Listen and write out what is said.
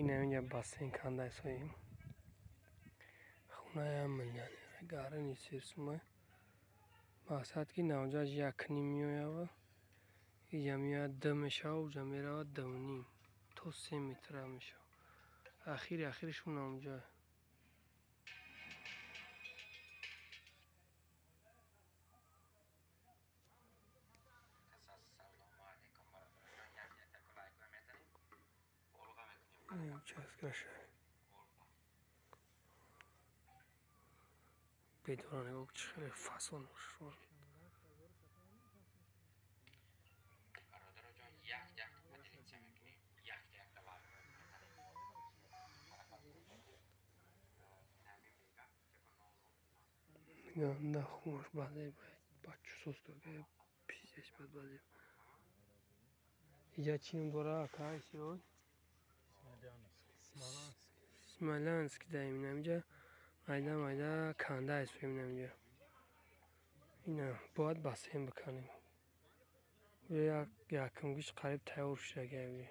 Ина инҷа бассейн канда исоим. Хонаям миллионера гарани серсумай. Мақсад ки навҷаш 1,5 меоява. Иҷа меояд 2 мешава, уҷа меравад 2,5 то 3 метра мешава. Ахири ахиришон навҷа. Участкаша. Бедора нигоҳ чӣ хеле фасон шуд. Нигоҳ хунаш баъзе бачу сос карда пиздец бад баъзе. Иҷа чӣ ном дора акай сиёй? Смолянск даем инамҷа. Майда майда канда ҳисобем инамҷа. Ина бояд бассейн биканем. Якумгиш қариб тайёр шуда гавӣ.